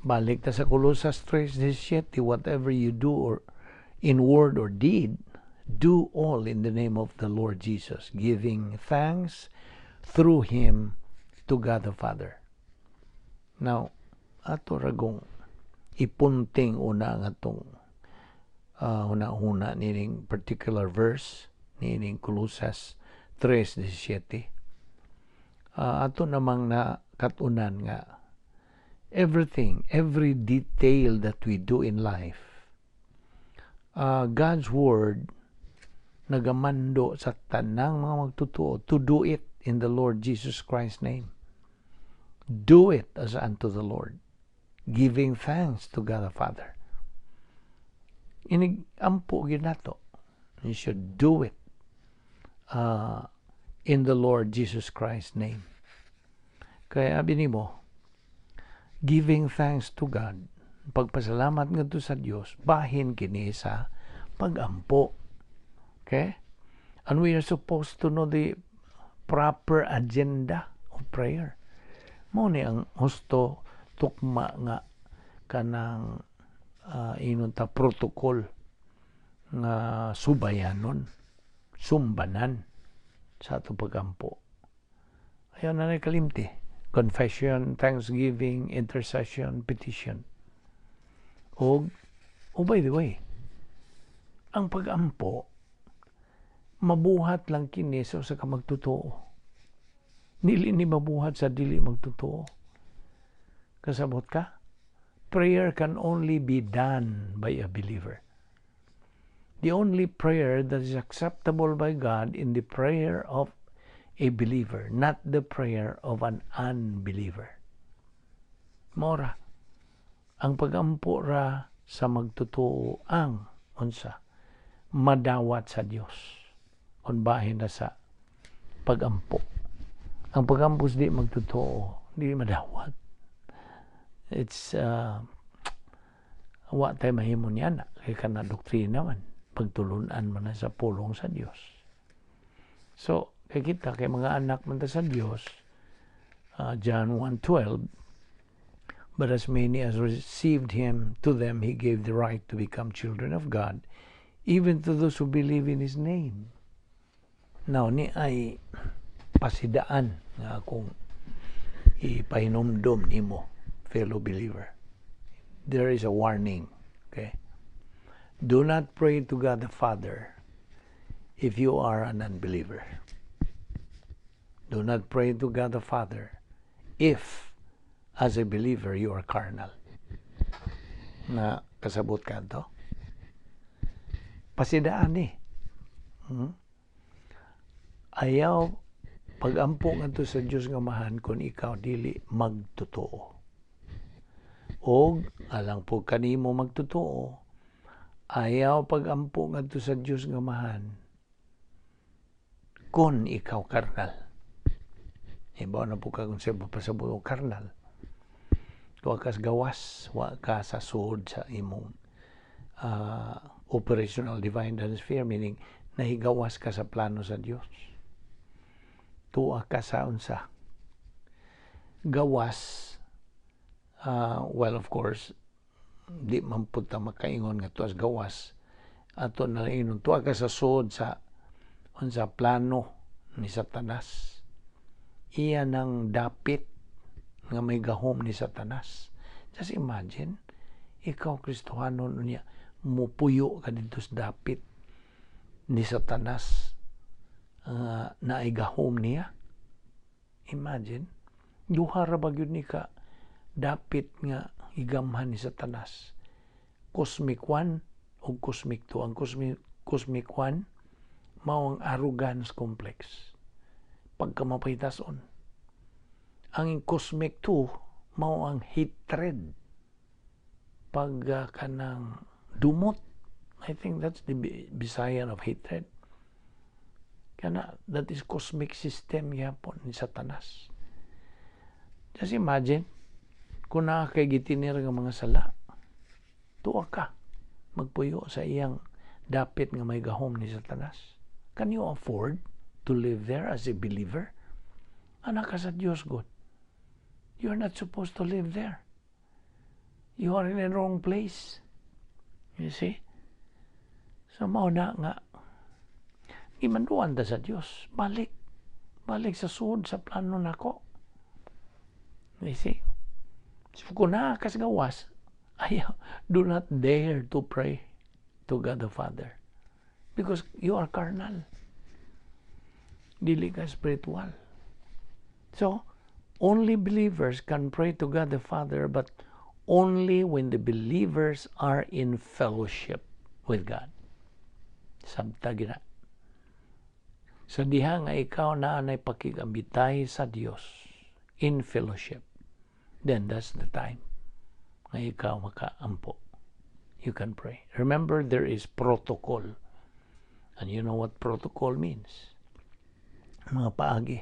balik ta sa Colosas 3:17, "Whatever you do or in word or deed, do all in the name of the Lord Jesus, giving thanks through Him to God the Father." Now, ato ragong ipunting una nga atong una-una nining particular verse nining Colosas 3:17. Ato namang na katunan nga everything, every detail that we do in life, God's Word nagamando sa tanang mga magtotoo to do it in the Lord Jesus Christ's name. Do it as unto the Lord, giving thanks to God the Father. Inig ampo gyud nato. You should do it in the Lord Jesus Christ's name. Kaya abi nimo, giving thanks to God, pagpasalamat ngadto sa Dios, bahin kini sa pagampo. Okay? And we are supposed to know the proper agenda of prayer. Mo ni ang husto tukma nga kanang inon ta protocol nga subayanon, sumbanan sa ato pagampo. Ayaw na kalimti. Confession, thanksgiving, intercession, petition. Og, oh, by the way, ang pagampo, mabuhat lang kini sa usa ka magtotoo. Dili ni mabuhat sa dili magtotoo. Kasabot ka? Prayer can only be done by a believer. The only prayer that is acceptable by God in the prayer of a believer, not the prayer of an unbeliever. Mora. Ang pagampo ra sa magtotoo ang unsa madawat sa Dios kung bahin na sa pagampo. Ang pagampo sa di magtotoo, di madawat. It's wa tay mahimo niya na kay kana doktrina man, pagtulunan man na sa pulong sa Dios. So, kay kita kay mga anak man ta sa Dios, John 1:12, "But as many as received him, to them he gave the right to become children of God, even to those who believe in his name." Now, ni ay pasidaan nga akong ipahinomdom nimo, fellow believer. There is a warning, okay? Do not pray to God the Father if you are an unbeliever. Do not pray to God the Father if, as a believer, you are carnal. Na kasabot ka to? Pasidaan eh. Ayaw pagampo ngadto sa Dios nga Amahan kung ikaw dili magtotoo. Og alang po kanimo magtotoo, ayaw pagampo ngadto sa Dios nga Amahan kung ikaw karnal. Ibaw na po ka kung sa pasabot og karnal. Wa kas gawas, wa ka sa sud sa imong operational divine sphere, meaning nahigawas ka sa plano sa Dios. Tuwa ka sa unsa gawas, well, of course, di man pud ta makaingon nga tuas gawas. Ato na ingon, tuwa ka sa sud sa unsa plano ni Satanas. Iya nang dapit nga may gahom ni Satanas. Just imagine, ikaw Kristohanon unya mupuyo ka didto sa dapit ni Satanas naay gahom niya. Imagine, duha ra ba gyud ni ka dapit nga igamhan ni Satanas? Cosmic 1 o Cosmic 2. Ang Cosmic 1 mao ang arrogance complex. Pagkamapahitason. Ang Cosmic 2 mao ang hatred. Pag kanang dumot. I think that's the Bisayan of hatred. Kana, that is cosmic system gyapon ni Satanas. Just imagine, kung naa kay gitinir nga mga sala, tuwa ka magpuyo sa iyang dapit nga may gahom ni Satanas. Can you afford to live there as a believer? Anak ka sa Diyos, God. You are not supposed to live there. You are in the wrong place. You see? So, mao na nga, gimanduan ta sa Diyos. Balik. Balik sa sud, sa plano nako. You see? So, kung naa kas gawas, ayaw, do not dare to pray to God the Father. Because you are carnal. Dili ka spiritual. So, only believers can pray to God the Father, but only when the believers are in fellowship with God. Sabta gina. Sa diha nga ikaw naa nay pakigambitay sa Dios in fellowship, then that's the time nga ikaw makaampo. You can pray. Remember, there is protocol. And you know what protocol means? Mga paagi.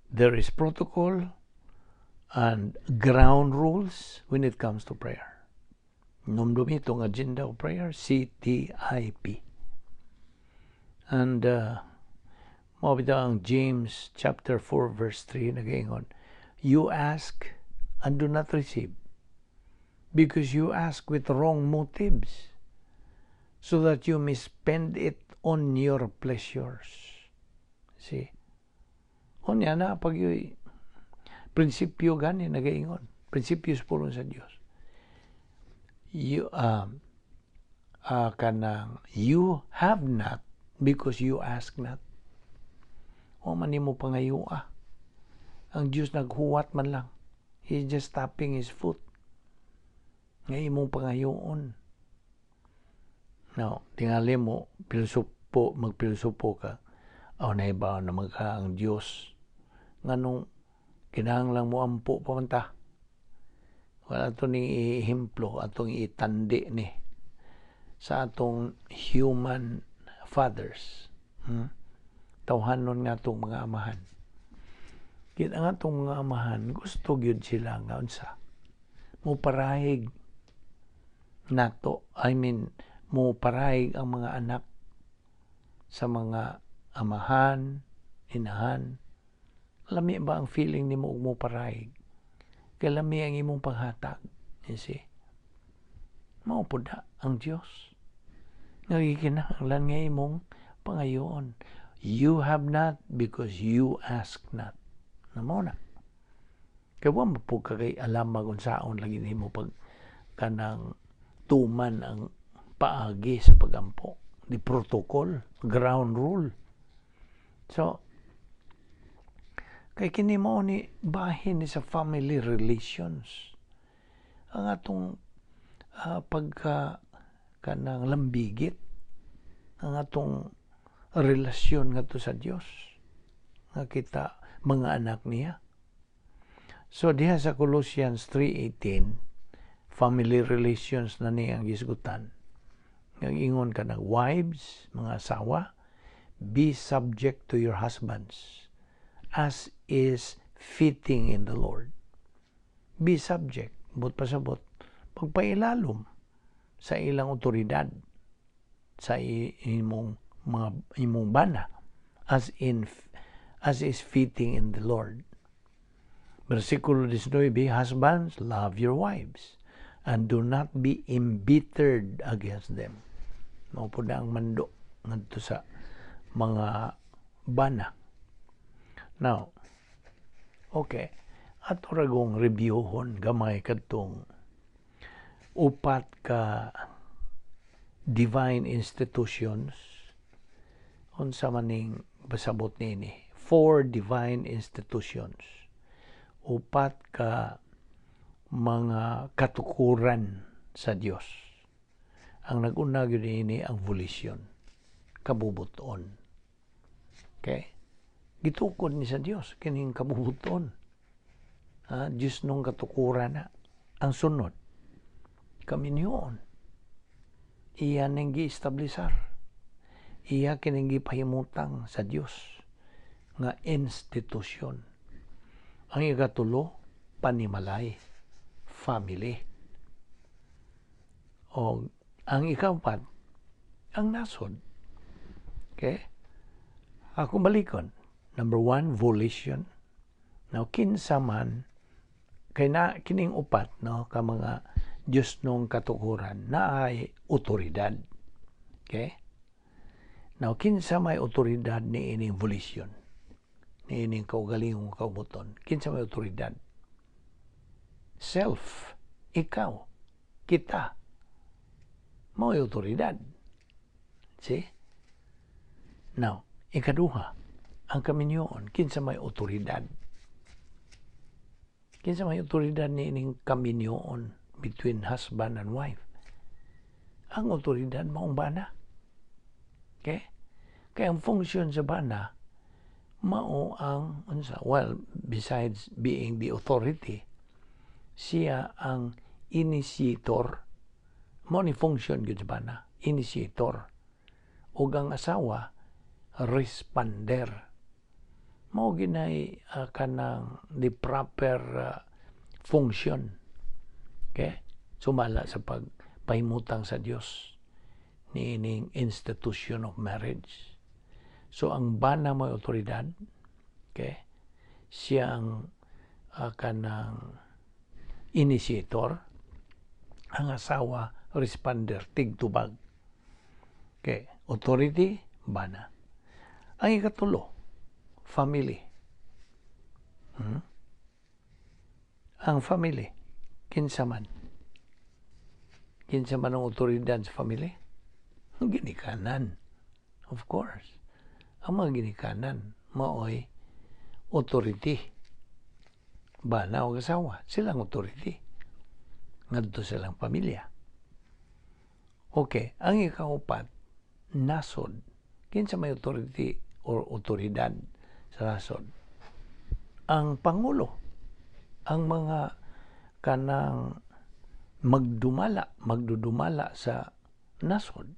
There is protocol and ground rules when it comes to prayer. Numdumi itong agenda of prayer, CTIP. And mao bitaw ang James chapter 4 verse 3 nagaingon, "You ask and do not receive because you ask with wrong motives so that you may spend it on your pleasures." See? Unya na pag yung prinsipyo gani nagaingon. Prinsipyo sa pulong sa Dios. You kanang you have not because you ask not. O man nimo pangayoa. Ang Dios naghuwat man lang. He's just tapping his foot. Nga imong pangayoon. Now, tingali mo, pilosopo, magpilosopo ka, aw naibaw naman ka ang Dios. Nganong kinahanglan mo ampo pa man ta. Wala to ni ehemplo, atong itandi ni sa atong human fathers. Tawhanon nga atong mga amahan. Kit ang atong mga amahan, gusto gyud sila nga unsa? Mo parahig nato, I mean, mo parahig ang mga anak sa mga amahan, inahan. Lami ba ang feeling nimo og mo parahig? Kay lami ang imong paghatag. You see? Mao pud na ang Dios nga gikinahanglan nga imong pangayoon. You have not because you ask not. Na mao na. Kay wa man pud ka kay alam unsaon lagi nimo pag kanang tuman ang paagi sa pagampo. The protocol, ground rule. So, kay kini mao ni bahin ni sa family relations. Ang atong pagka kanang lambigit, ang atong relasyon ngadto sa Dios nga kita mga anak niya. So diha sa Colossians 3:18, family relations na niya ang gisgutan. Nga ingon ka ng wives, mga asawa, be subject to your husbands as is fitting in the Lord. Be subject, buot pasabot, pagpailalom sa ilang otoridad sa imong mga imong bana as is fitting in the Lord. Versikulo 19, husbands, love your wives and do not be embittered against them. Mao pud na ang mando ngadto sa mga bana. Now, okay, ato ragong reviewhon gamay kadtong upat ka divine institutions. Unsa maning pasabot niini? Four divine institutions, upat ka mga katukuran sa Dios. Ang nag-una gyud niini ang volition, kabubuton. Okay, gitukod ni sa Dios kining kabubuton, ha, Dios nung katukuran na. Ang sunod, kaminyoon. Iya ning gi-establisar, iya kining gipahimutang sa Dios nga institusyon. Ang ikatulo, panimalay, family. O ang ikapat, ang nasod. Okay, ako balikon. Number one, volition. Now, kinsa man kay na kining upat, no, ka mga Diyos nung katukuran na ay otoridad. Okay? Now, kinsa may otoridad ni ining volition? Ni ining kaugalingong kaubuton? Kinsa may otoridad? Self. Ikaw. Kita. Mao otoridad. See? Now, ikaduha, ang kaminyoon, kinsa may otoridad? Kinsa may otoridad ni ining kaminyoon between husband and wife? Ang otoridad maong bana. Okay? Kaya ang function sa bana mao ang unsa? Well, besides being the authority, siya ang initiator. Mao ni function gyud sa bana, initiator. Ug ang asawa, responder. Mao ginay kanang the proper function. Okay? Sumala sa pagpahimutang sa Dios niining institution of marriage. So ang bana may otoridad, okay? Siya ang kanang initiator, ang asawa responder, tigtubag. Okay, authority, bana. Ang ikatulo, family. Ang family, kinsa man? Kinsa man ang otoridad sa family? Ginikanan. Of course. Ang mga ginikanan, maoy authority. Bana o asawa, silang authority. Ngadto silang pamilya. Okay, ang ikaupat, nasod. Kinsa may authority or otoridad sa nasod? Ang pangulo. Ang mga Kanang magdumala, magdudumala sa nasod.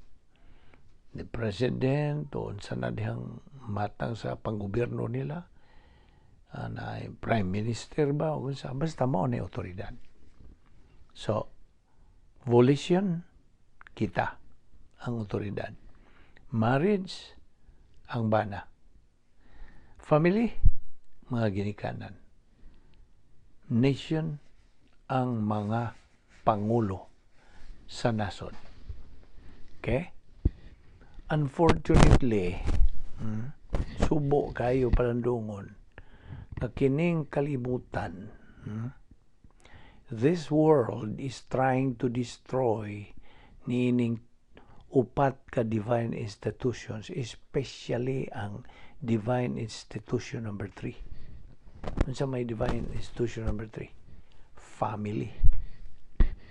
The president o unsa na dihang matang sa panggobyerno nila, na prime minister ba o unsa, basta mao ni otoridad. So, volition, kita ang otoridad. Marriage, ang bana. Family, mga ginikanan. Nation, ang mga pangulo sa nasod. Okay? Unfortunately, subo kayo palandungon na kining kalibutan, this world is trying to destroy niining upat ka divine institutions, especially ang divine institution number 3. Unsa may divine institution number 3? Family.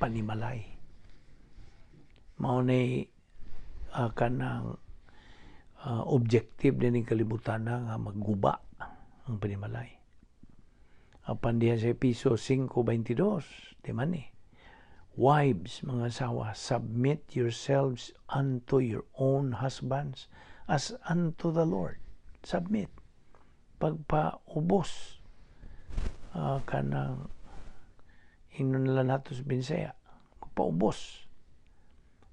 Panimalay. Mao ni kanang objective din kalibutan na nga magguba ang panimalay. Apan diha sa Epeso 5:22, di man ni? "Wives," mga asawa, "submit yourselves unto your own husbands as unto the Lord." Submit. Pagpaubos. Kanang ingnon nila nato sa Binsaya. Magpaubos.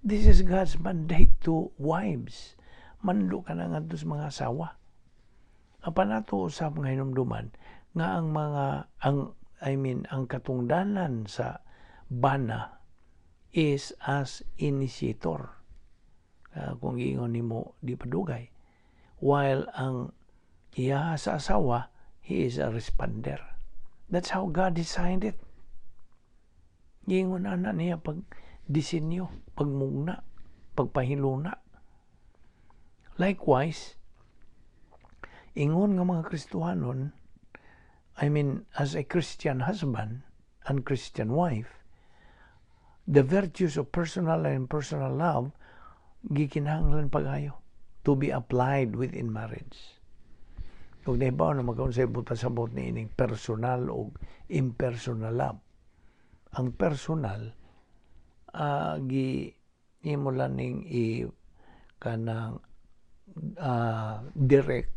This is God's mandate to wives. Mando ka na ngadto sa mga asawa. Apan nato usab nga hinumduman nga ang mga ang I mean, ang katungdanan sa bana is as initiator. Kung giingon nimo di padugay. While ang iya sa asawa, he is a responder. That's how God designed it. Giingon ana niya pag disenyo, pagmugna, pagpahiluna. Likewise, ingon nga mga Kristohanon, I mean, as a Christian husband and Christian wife, the virtues of personal and impersonal love gikinahanglan pagayo to be applied within marriage. Ug nahibaw na magkaunsay buta sabot ni ining personal o impersonal love. Ang personal, gi imo lang ning i kanang direct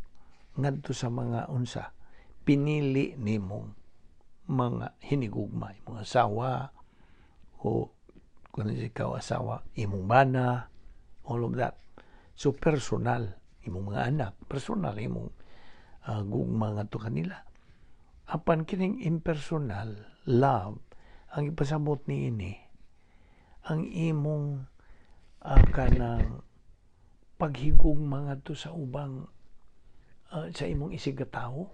ngadto sa mga unsa pinili nimong mga hinigugma, imong asawa o kung ikaw asawa, imong bana, all of that. So personal, imong mga anak, personal imong gugma ngadto kanila. Apan kining impersonal love, ang ipasabot niini ang imong kanang paghigugma ngadto sa ubang sa imong isig tawo.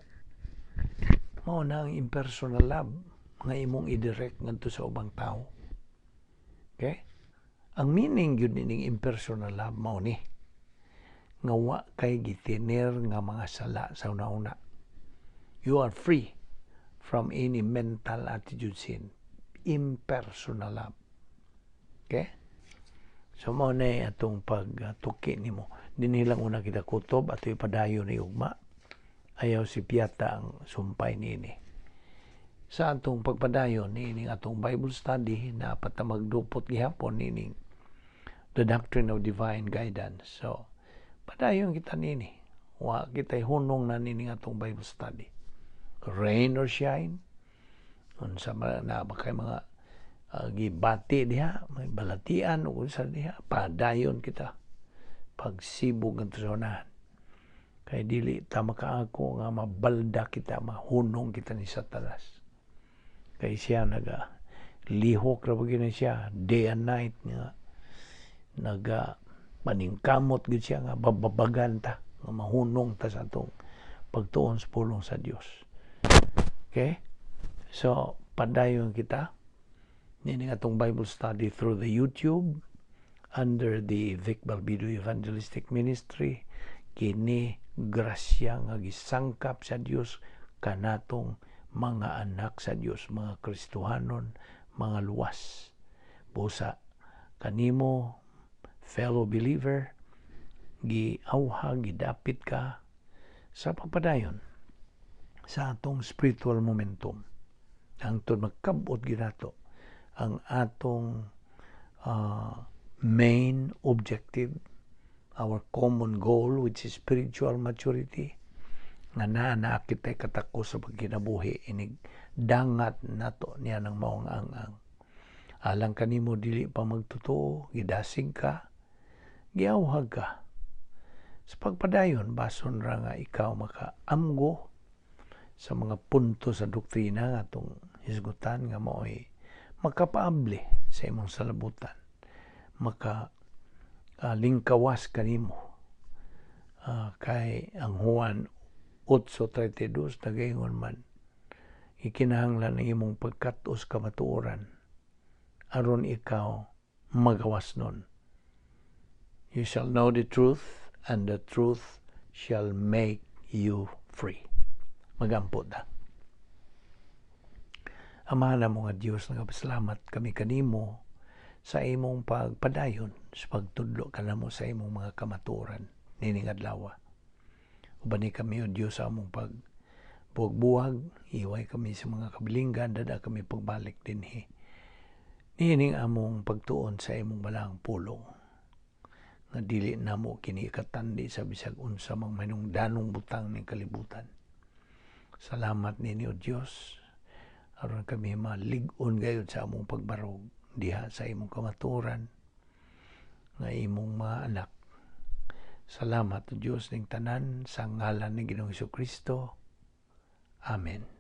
Mao na ang impersonal love nga imong i-direct ngadto sa ubang tawo. Okay? Ang meaning gyud nining impersonal love mao ni nga wa kay gitiner nga mga sala sa una-una. You are free from any mental attitude sin. Impersonal love. Okay? So mao na atong pagtuki nimo. Dinhi lang una kita kutob, ato ipadayon ni ugma. Ayaw si Piata ang sumpay niini. Sa atong pagpadayon niining atong Bible study na pa magdupot gihapon niining the doctrine of divine guidance. So, padayon kita nini. Wa kita hunong na nining atong Bible study. Rain or shine, unsa man na ba kay mga gibati diha, may balatian o unsa diha, padayon kita pagsibog ngadto sa unahan. Kay dili ta makaako nga mabalda kita, mahunong kita ni Satanas. Kay siya naga lihok ra gyud siya day and night nga naga paningkamot gyud siya nga bababagan ta, nga mahunong ta sa atong pagtuon sa pulong sa Dios. Okay? So, padayon kita nining atong Bible study through the YouTube under the Vic Balbido Evangelistic Ministry. Kini grasya nga gisangkap sa Dios kanatong mga anak sa Dios, mga Kristohanon, mga luwas. Busa kanimo, fellow believer, giawha, gidapit ka sa pagpadayon sa atong spiritual momentum. Hangtod magkabot gyud nato ang atong main objective, our common goal, which is spiritual maturity, nga naa na kitay katakos sa pagkinabuhi inig dangat nato niya ng maong ang-ang. Alang kanimo dili pa magtotoo, gidasig ka, giawhag ka sa pagpadayon, bason ra nga ikaw makaamgo sa mga punto sa doktrina nga atong hisgutan nga mao'y makapaabli sa imong salabutan, maka lingkawas kanimo, kay ang Juan 8:32 nagaingon man, ikinahanglan ang imong pagkat-os kamatuoran aron ikaw magawas nun. You shall know the truth, and the truth shall make you free. Magampo ta. Amahan namo nga Dios, nagapasalamat kami kanimo sa imong pagpadayon sa pagtudlo kanamo sa imong mga kamatuoran nining adlaw. Ubani kami, o Dios, sa among pag buwag-buwag, iway kami sa mga kabilinggan, dad-a kami pagbalik dinhi niining among pagtuon sa imong balaang pulong nga dili namo kini ikatandi sa bisag unsa mang mahinungdanong butang ning kalibutan. Salamat nini, O Dios, aron kami malig-on gayud sa among pagbarog diha sa imong kamatuoran nga imong mga anak. Salamat, O Dios, ning tanan sa ngalan ni Ginoong Kristo. Amen.